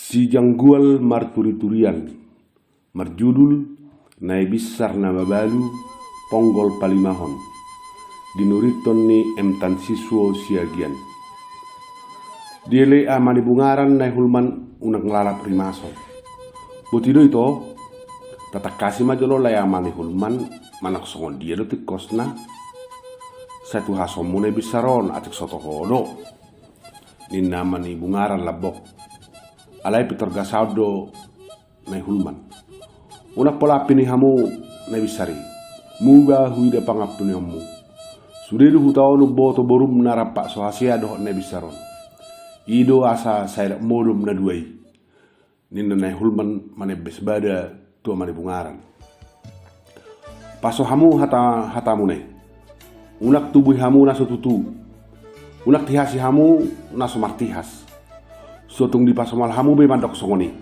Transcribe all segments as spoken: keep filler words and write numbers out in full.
Si Janggual Marturiturian, marjudul Nai Binsar na Mabalu, Ponggol Palimahon, dinurithon ni M. Tansiswo Siagian. Dielek ama ni Bungaran Nai Hulman unang lalap rimason. Boti do ito, tatangkasi ma jolo alai ama ni Hulman manang songon dia do tingkosna. Sai tu hasonmu Nai Binsar on, atik so toho do, ninna ama ni Bungaran lambok. Alai pintor gasaon do Nai Hulman. Unang pola ampini hamu Nai Binsar i. Muba huida pangampunionmu. Sude do huta on umboto borum na rampak so hasea dohot Nai Binsar on. I do asa sai rap modom na dua i, ninna Nai Hulman manembes bada tu ama ni Bungaran. Paso hamu hata, hatamuna i. Unang tubuhi hamu na so tutu. Unang tihasi hamu na so martihas. So tung dipasomal hamu be mandok songon i,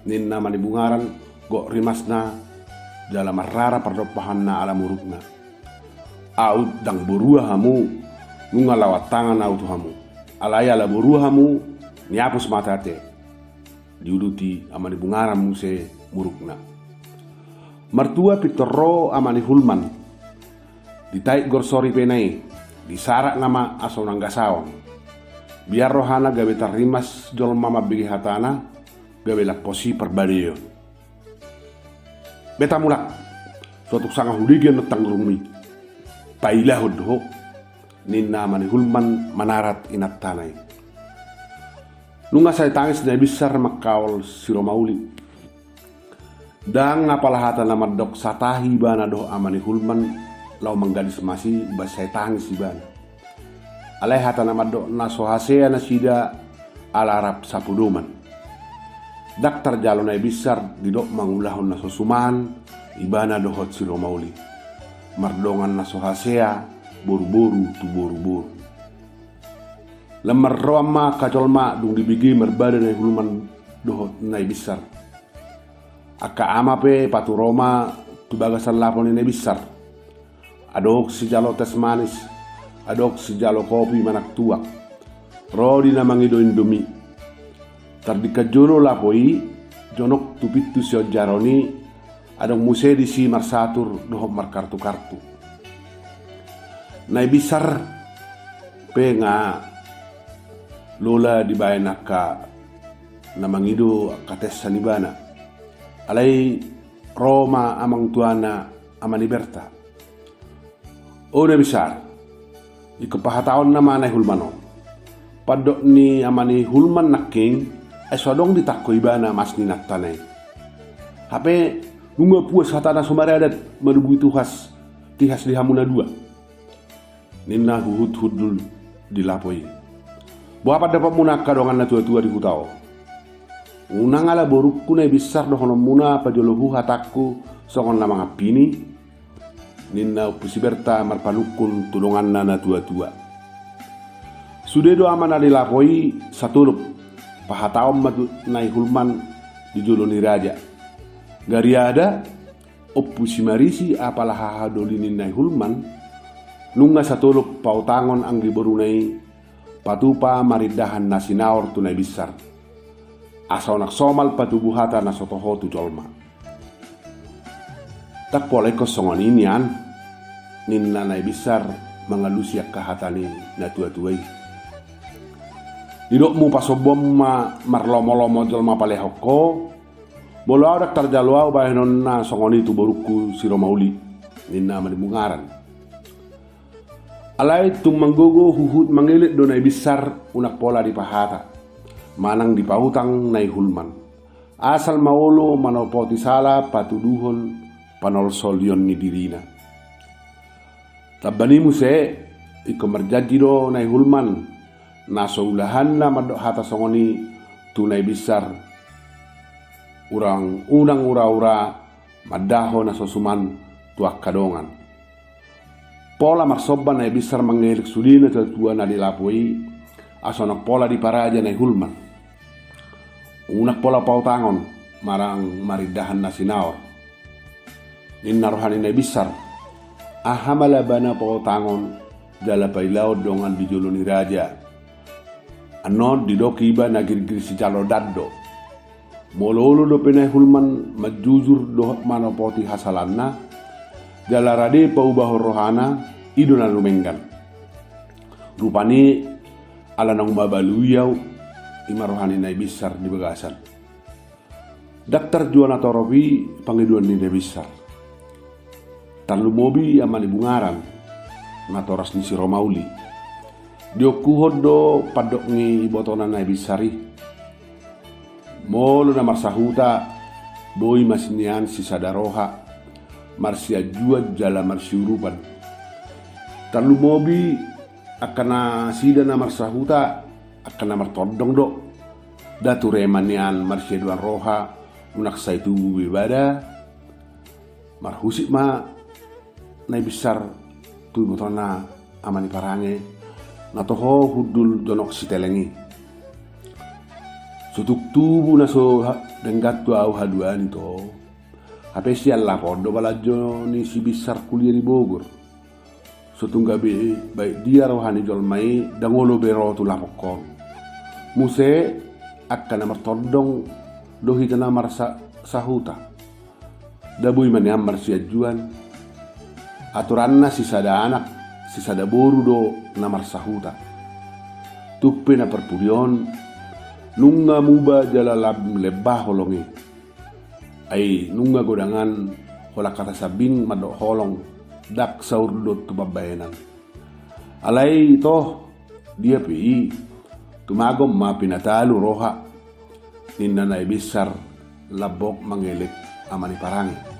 ninna ama ni Bungaran. Gok rimasna jala marrara pardompahanna ala murukna. Aut ndang borua hamu, nunga lawan tangan ahu tu hamu. Alai ala borua hamu, niapus ma ate-ate. Diuduti ama ni Bungaran muse murukna. Martua pintor ro ama ni Hulman. Ditait gorsori pe na i, disarak nama asa unang gasaon. Biar rohana gabe tarrimas jolma mambege hatana, gabe lampos i parbadeion. Beta mulak, so tung sanga hudege annon tanggurungmi. Pailahon do ho, ninna ama ni Hulman manarat inantana i. Nunga sai tangis Nai Binsar mangkaol si Romauli. Ndang apala hata na mandok satahi ibana dohot ama ni Hulman laho manggadis masi, umbahen sai tangis ibana. Alai hata na mandok na so hasea nasida ala rap sapodoman. Ndang tarjalo Nai Binsar didok mangulahon na so suman ibana dohot si Romauli. Mardongan na so hasea boruboru tu boruboru. Lam marroan ma angka jolma dung dibege marbada Nai Hulman dohot Nai Binsar. Angka ama pe patu ro ma tu bagasan lapo ni Nai Binsar. Adong sijalo tes manis, adong sijalo kopi manang tuak. Ro di na mangido indomi. Tardingkan jolo lapo i, jonok tu pintu sionjaron i, adong muse disi marsatur dohot markartu-kartu. Nai Binsar pe nga lola dibaen angka na mangido angka tesna ibana. Alai ro ma amangtuana ama ni Berta. O Nai Binsar, ingkon pahataonna ma Nai Hulman on. Pandok ni ama ni Hulman nangkin, ai so adong ditangko ibana mas ni inantana i. Hape nunga puas hatana so maradat manubuhi tihas, tihas di hamu na dua, ninna huhut hundul di lapo i. Boha pandapotmuna angka dongan na tua-tua di huta on? Unang ala borungku Nai Binsar dohononmuna pajolo hu hatangku songon na mangampini, ninna Ompu si Berta marpanungkun tu donganna na tua-tua. Sude do ama na di lapo i satolop, pahataon ma tu Nai Hulman di jolo ni raja. Gariada Ompu si Marisi apala hahadoli ni Nai Hulman, nunga satolop pautangon anggi boruna i patupa marindahan na sinaor tu Nai Binsar, asa unang somal patubu hata na so toho tu jolma. Ndang pola ingkon songon i nian, ninna Nai Binsar mangalusi angka hata ni na tua-tua i. Didokmu pasombom ma marlomo-lomo jolma palehon ho, molo ahu ndang tarjalo ahu bahenonna songon i tu borungku si Romauli, ninna ama ni Bungaran. Alai tung manggogo huhut mangelek do Nai Binsar unang pola dipahata manang dipautang Nai Hulman. Asal ma olo manopoti sala patuduhon panolsolion ni dirina. Tamba ni muse, ingkon marjanji do Nai Hulman na so ulahanna mandok hata songon i tu Nai Binsar. Unang, unang ura-ura mandaho na so suman tu angka dongan. Pola marsomba Nai Binsar mangelek sude na tua-tua na di lapo i, asa unang pola diparaja Nai Hulman. Unang pola pautangon manang marindahan na sinaor, ninna roha ni Nai Binsar. Aha ma labana pautangon jala pailaon dongan di jolo ni raja? Annon didok iba na girgir sijalo dando. Molo olo dope Nai Hulman manjujur dohot manopoti hasalaanna, jala rade paubahon rohana, i do na lumenggan. Rupani ala naung mabalui au, i ma roha ni Nai Binsar di bagasan. Ndang tarjua na torop i pangidoan ni Nai Binsar. Tarlumobi ama ni Bungaran, natoras ni si Romauli. Diongkuhon do pandok ni ibotona Nai Binsar i. Molo na marsahuta, boi ma nian sisada roha, marsianjuan jala marsiurupan. Tarlumobi angka nasida na marsahuta, angka na martondong do. Nda ture ma nian marsiaduan roha, unang sai tubu be bada. Marhusip ma Nai Binsar tu ibotona ama ni Parange, na toho hundul jonok Siteleng i. So tung tubu na so ha-, denggan tu au haduan i, ito. Hape sian lapon do balanjo ni si Binsar kuliah di Bogor. So tung gabe baen dia roha ni jolma i, ndang olo be ro tu lapon on. Muse angka na martondong do hita na marsa-, sahuta. Nda boi ma nian marsianjuan. Aturanna sisada anak, sisada boru do na marsahuta. Tung pe na parpudi on, nunga muba jala lam lemba holong i. Ai nunga godangan holan hata sambing mandok holong, ndang saur do tu pambahenan. Alai ito, dia pe i, tumagon ma pinatalu roha, ninna Nai Binsar lambok mangelek ama ni Parange.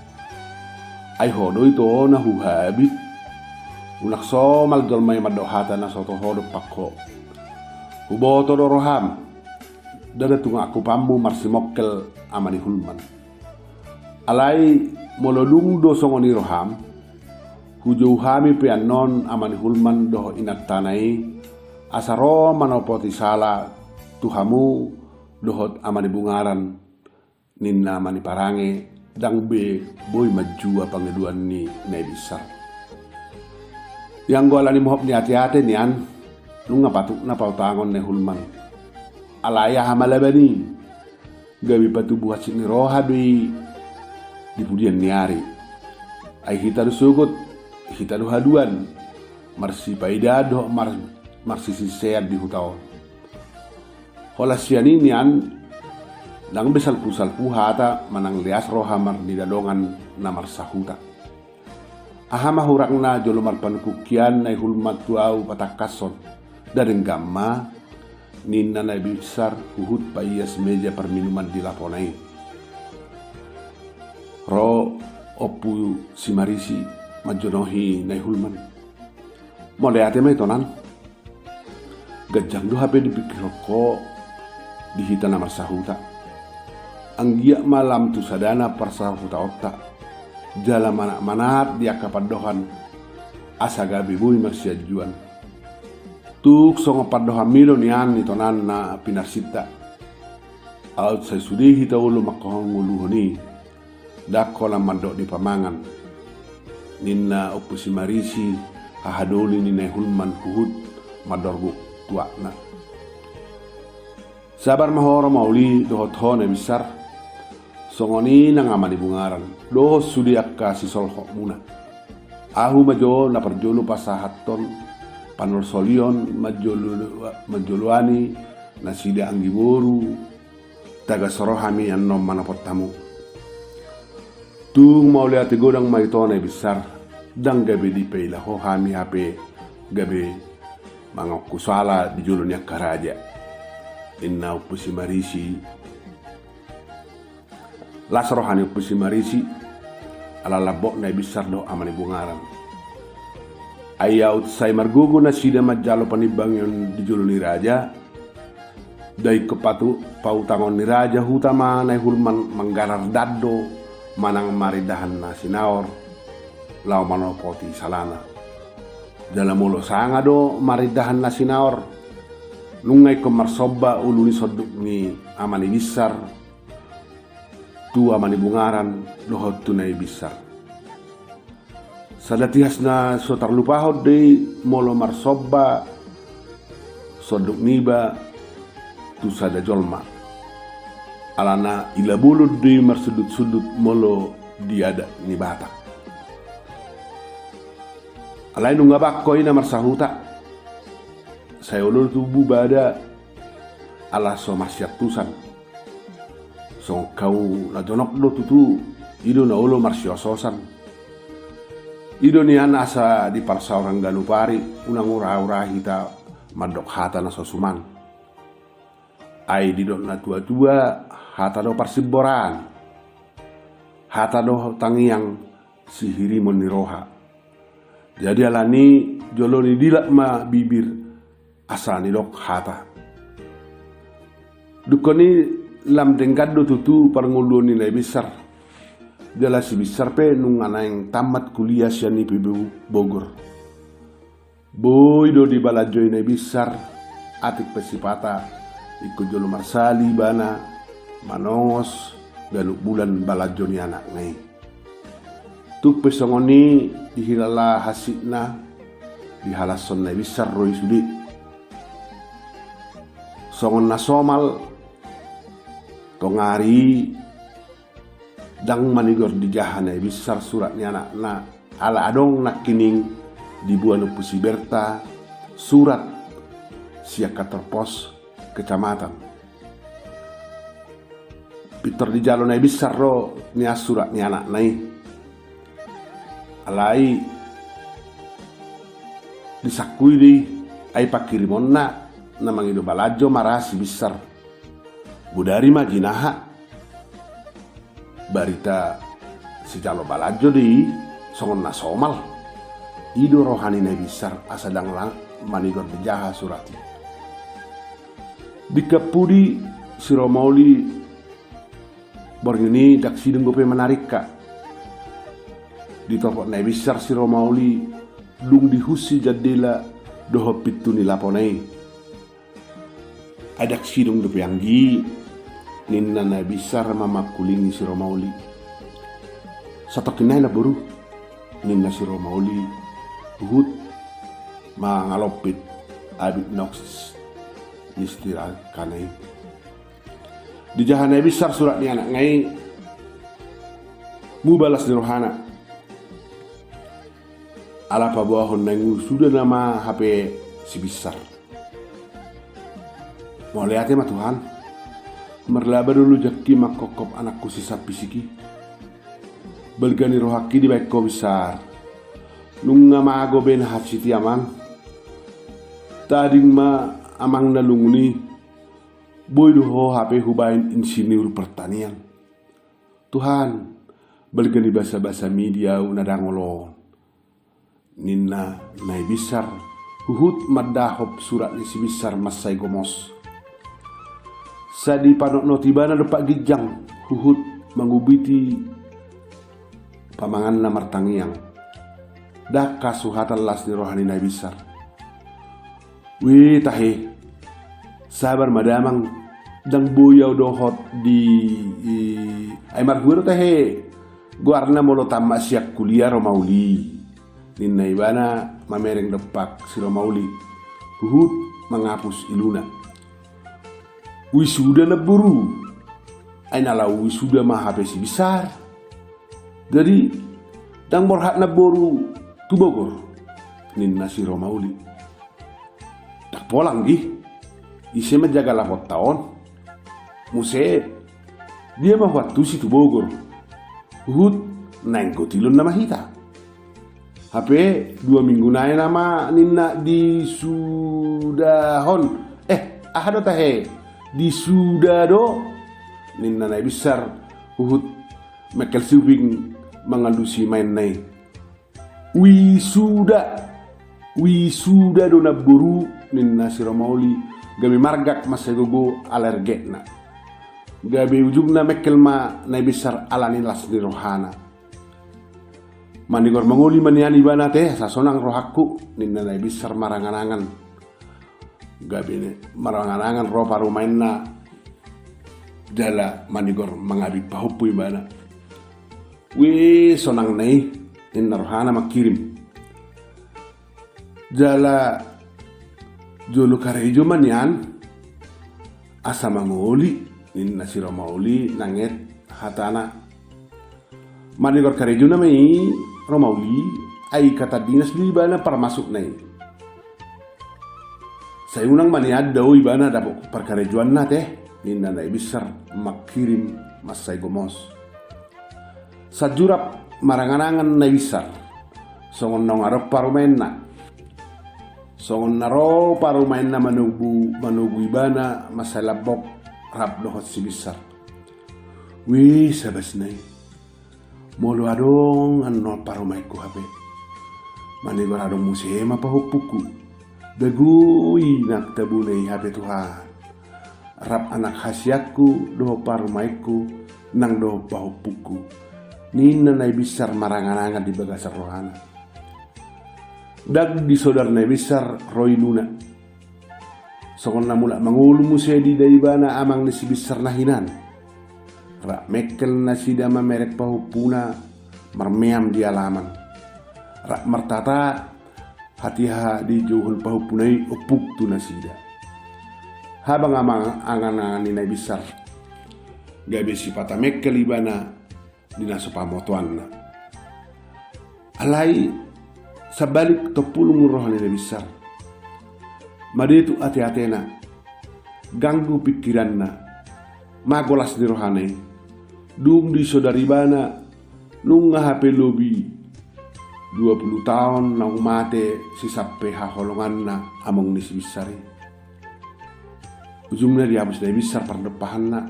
Ai ho do ito na huhabit, unang somal jolma i mandok hata na so toho dompak ho. Huboto do roham, ndada tung angkupanmu marsimongkel ama ni Hulman. Alai molo dung do songon i roham, hujou hami pe annon ama ni Hulman dohot inantana i, asa ro manopoti sala tu hamu dohot ama ni Bungaran, ninna ama ni Parange, ndang be boi manjua pangidoan ni Nai Binsar. Ianggo ala ni mohop ni ateate nian, nunga patut na pautangon Nai Hulman. Alai aha ma laban i? Gabe patubu hansit ni roha be i di pudian ni ari. Ai hita do sogot, hita do haduan, marsipaidaan dohot mar-, marsisinsean di huta on. Holan sian i nian, ndang be salpu-salpu hata manang leas roha marnida dongan na marsahuta. Aha ma hurangna jolo marpanungkun hian Nai Hulman tu au patangkashon? Nda denggan ma, ninna Nai Binsar huhut paias meja parminuman di lapona i. Ro Ompu Simarisi manjonohi Nai Hulman. Mauliate ma ito nan. Ganjang do hape dipingkirhon ho di hita na marsahuta. Anggiat ma lam tu sadana parsahutaonta, jala manat-manat di angka pandohan, asa gabe boi marsianjuan. Tung songon pandohanmi do nian ito nan na pinarsinta. Aut sai sude hita olo mangkohon ngoluhon i. Ndang holan mandok di pamangan, ninna Ompu Simarisi, hahadoli ni Nai Hulman huhut mandorguk tuakna. Sabar ma ho Romauli dohot ho Nai Binsar, songon i nang ama ni Bungaran, dohot sude angka sisolhotmuna. Ahu ma jo na parjolo pasahathon panolsolion manjolo-, manjoloani nasida anggi boru, tagas ro hami annon manopot hamu. Tung mauliate godang ma ito Nai Binsar, ndang gabe dipaila ho hami hape gabe mangongku sala di jolo ni angka raja, ninna Ompu Simarisi. Las roha ni Ompu Simarisi, ala lambok Nai Binsar dohot ama ni Bungaran. Ai aut sai margogo nasida manjalo panimbangion di jolo ni raja, nda ingkon patu-, pautangon ni raja huta ma Nai Hulman manggarar dando manang marindahan na sinaor, laho manopoti salana. Jala molo sanga do marindahan na sinaor, nunga ingkon marsomba ulu ni sonduk ni ama ni Binsar, tu ama ni Bungaran dohot tu Nai Binsar. Sada tihas na so tarlupahon do i molo marsomba sonduk niba tu sada jolma. Alana ila bolon do i marsundut-sundut molo di adat ni Batak. Alai nunga bangko i na marsahuta. Sai olo tubu bada ala so marsiantusan. Songon hau na jonok do tutu, i do na olo marsiososan. I do nian asa di parsaoran ganup ari unang ura-ura hita mandok hata na so suman. Ai didok na tua-tua, hata do parsimboran. Hata do tangiang sihirimon ni roha. Jadi alani jolo ni dilak ma bibir asa nidok hata. Dungkon i lam denggan do tutu parngoluon ni Nai Binsar. Jala si Binsar pe nunga naeng tammat kuliah sian I P B U Bogor. Boi do dibalanjoi Nai Binsar, atik pe sipata ingkon jolo marsali ibana manongos ganup bulan balanjo ni anakna i. Tung pe songon i dihilala hansitna, dihalashon Nai Binsar do i sude. Songon na somal, tongari i ndang manigor dijaha Nai Binsar surat ni anakna, ala adong nangkining diboan Ompu si Berta surat sian kantor pos kecamatan. Pintor dijalo Nai Binsar do nian surat ni anakna i. Alai disangkui do i, ai pangkirimonna na mangido balanjo ma ra si Binsar. Bodari ma ginaha. Barita sijalo balanjo do i songon na somal. I do roha ni Nai Binsar asa ndang lang manigor dijaha surat i. Dingkan pudi si Romauli borngin i ndang sidung dope manarikka. Ditopot Nai Binsar si Romauli dung dihunsi jandela dohot pintu ni lapona i. Ai ndang sidung dope anggi, ninna Nai Binsar mamangkulingi si Romauli. Satongkin nai namboru, ninna si Romauli huhut mangalompit abit noksis ni sitirakkana i. Dijaha Nai Binsar surat ni anakna i, muba las ni rohana. Ala paboahon naeng suda nama hape si Binsar. Mauliate ma Tuhan. Marlaba do lojangki mangkophop anakku si Sampisik i. Balga ni rohangki dibahen ho Binsar. Nunga mago be na hansit i amang. Tading ma amang na lungun i. Boi do ho hape hubahen insinyur pertanian. Tuhan, balga ni basa-basami di ahu na dangol on. Ninna Nai Binsar huhut mandahop surat ni si Binsar mansai gomos. Sai dipanotnot ibana dompak ginjang huhut mangubiti pamanganna martangiang. Ndang hasuhatan las ni roha ni Nai Binsar. Wih tahe. Sabar ma damang, ndang boi ahu dohot di i, ai marhua do tahe goarna molo tammat sian kuliah Romauli. Ninna ibana mamereng dompak si Romauli. Huhut mangapus iluna. Wisuda namboru. Ai na laho wisuda ma hape si Binsar. Jadi ndang borhat namboru tu Bogor. Ninna si Romauli. Ndang pola anggi. Ise manjaga laponta on. Muse dia ma huantusi tu Bogor. Huhut naeng gotilon nama hita. Hape dua minggu nai nama ninna disudahon. Eh, aha do tahe? Disuda do. Ninna Nai Binsar huhut mengkel siuping mangalusi maenna i. Wisuda. Wisuda do namboru, ninna si Romauli, gabe margak mansai gogo ala ergetna. Gabe ujungna mengkel ma Nai Binsar ala ni las ni rohana. Manigor mangoli ma nian ibana tahe, asa sonang rohangku, ninna Nai Binsar marangan-angan. Gabe marangan-angan ro parumaenna jala manigor mangabing pahompu ibana. Wih sonangna i, ninna rohana mangkirim. Jala jolo karejo ma nian asa mangoli ninna si Romauli nanget hatana. Manigor karejona ma i Romauli, ai katandinas do ibana parmasukna i. Sai unang ma nian dao ibana dapot parkarejoanna te, ninna Nai Binsar mangkirim mansai gomos. Sanjurap marangan-angan Nai Binsar songon naung adong parumaenna. Songon na ro parumaenna manogu, manogu ibana mansai lambok rap dohot si Binsar. Wih, sabasna i. Molo adong annon parumaenku hape, manigor adong muse ma pahompungku. Bagoi nang tabona i hape Tuhan. Rap anak hasianku dohot parumaenku nang dohot pahompungku, ninna Nai Binsar marangan-angan di bagasan rohana. Ndang disodar Nai Binsar ro iluna. Songon na mulak mangolu muse diida ibana amang ni si Binsar na hinan. Rap mengkel nasida mamereng pahompuna marmeam di alaman. Rap martata hatiha dijouhon pahompuna i ompung tu nasida. Habang amang angan-angan ni Nai Binsar. Gabe sipata mengkel ibana di na so pamotoanna. Alai sambalik tompulung roha ni Nai Binsar. Made tu ate-atena. Ganggu pingkiranna. Mago las ni rohana i. Dung disodar ibana nunga hape lobi dua pulu taon naung mate sisampe haholonganna amang ni si Binsar i. Ujungna diabus Nai Binsar pardompahanna,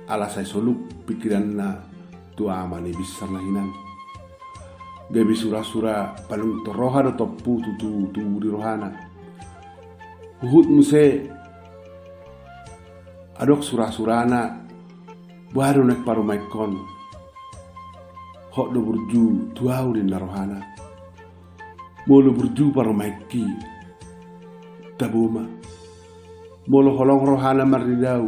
ala sai soluk pingkiranna tu ama ni Binsar na hinan. Gabe sura-sura palungtor roha do tompu tutu tubu di rohana. Huhut muse adong sura-surana. Boha do naeng parumaenkon? Hot do burju tu ahu, ninna rohana. Molo burju parumaenki, tabo ma. Molo holong rohana marnidau,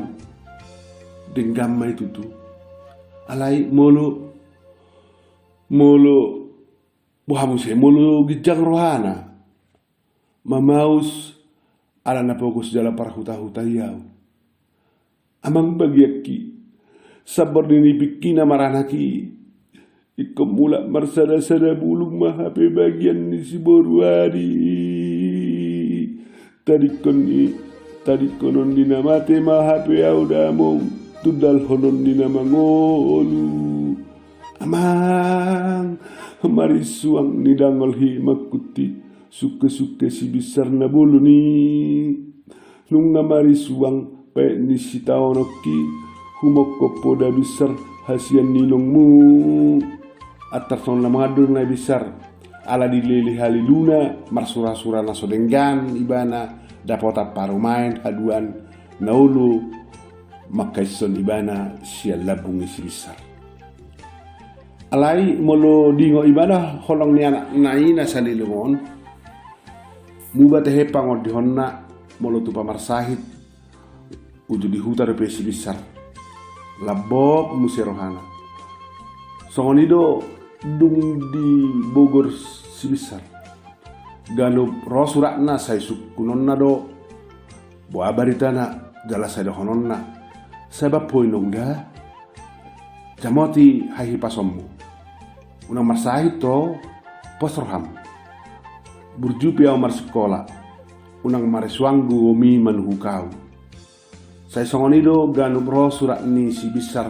denggan ma i tutu. Alai molo, molo, boha muse molo ginjang rohana, mamaus ala na pogos jala parhuta-huta i ahu. Amang bagianki, sambor ni nipingki na maranak i, ingkon mulak marsada-sada bulung ma hape bagian ni si boru adi. Tadingkon ni, tadingkonon ni na mate ma hape ahu damang, tundalhonon ni na mangolu. Amang, marisuang ni dangol hi mangkuti, sungke-sungke si Binsar na bolon i. Nunga marisuang paet ni sitaononki, humongkop poda Binsar hasian ni inongmu. Antar songon na mangandung Nai Binsar, ala dilelehon iluna, marsura-sura na so denggan ibana, dapotan parumaen haduan na olo mangkaishon ibana sian lambung ni si Binsar. Alai molo diingot ibana holong ni anakna i na saleleng on, muba tehe pangondihonna molo tupa marsahit uju di huta dope si Binsar. Lambok muse rohana. Songon i do dung dibogor si Binsar. Ganup ro suratna sai sungkunonna do. Boha baritana jala sai dohononna. Sabab ho inong da. Jamoti hahipasonmu. Unang marsahit ho, pos roham. Burju pe ahu marsikola. Unang marisuang gogomi manuhuk ahu. Sai songon i do ganup ro surat ni si Binsar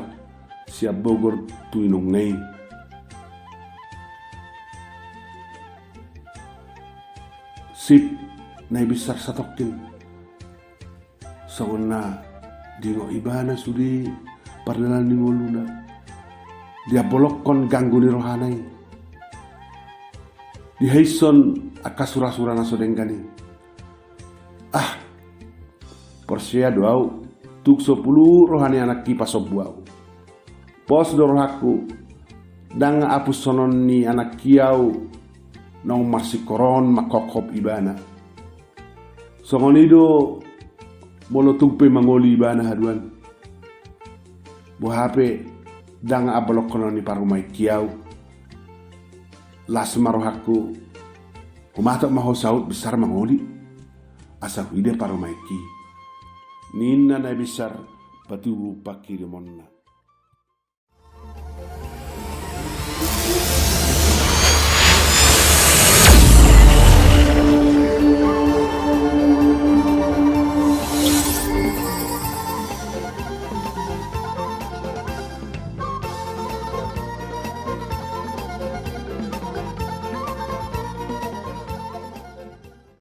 sian Bogor tu inongna i. Sip, Nai Binsar satongkin. Songon na diingot ibana sude pardalan ni ngoluna. Diambolongkon ganggu ni rohana i. Dihaishon angka sura-sura na so denggan i. Ah, porsea do ahu, tung so pulu roha ni anakki pasombu ahu. Pos do rohangku, ndang apushonon ni anakki ahu naung marsingkoron manghophop ibana. Songon i do molo tung pe mangoli ibana haduan. Boha pe ndang ambolonghonon ni parumaenki ahu. Las ma rohangku, humatop ma ho saut Binsar mangoli. Asa huida parumaenki. Ninna Nai Binsar patubu pangkirimonna.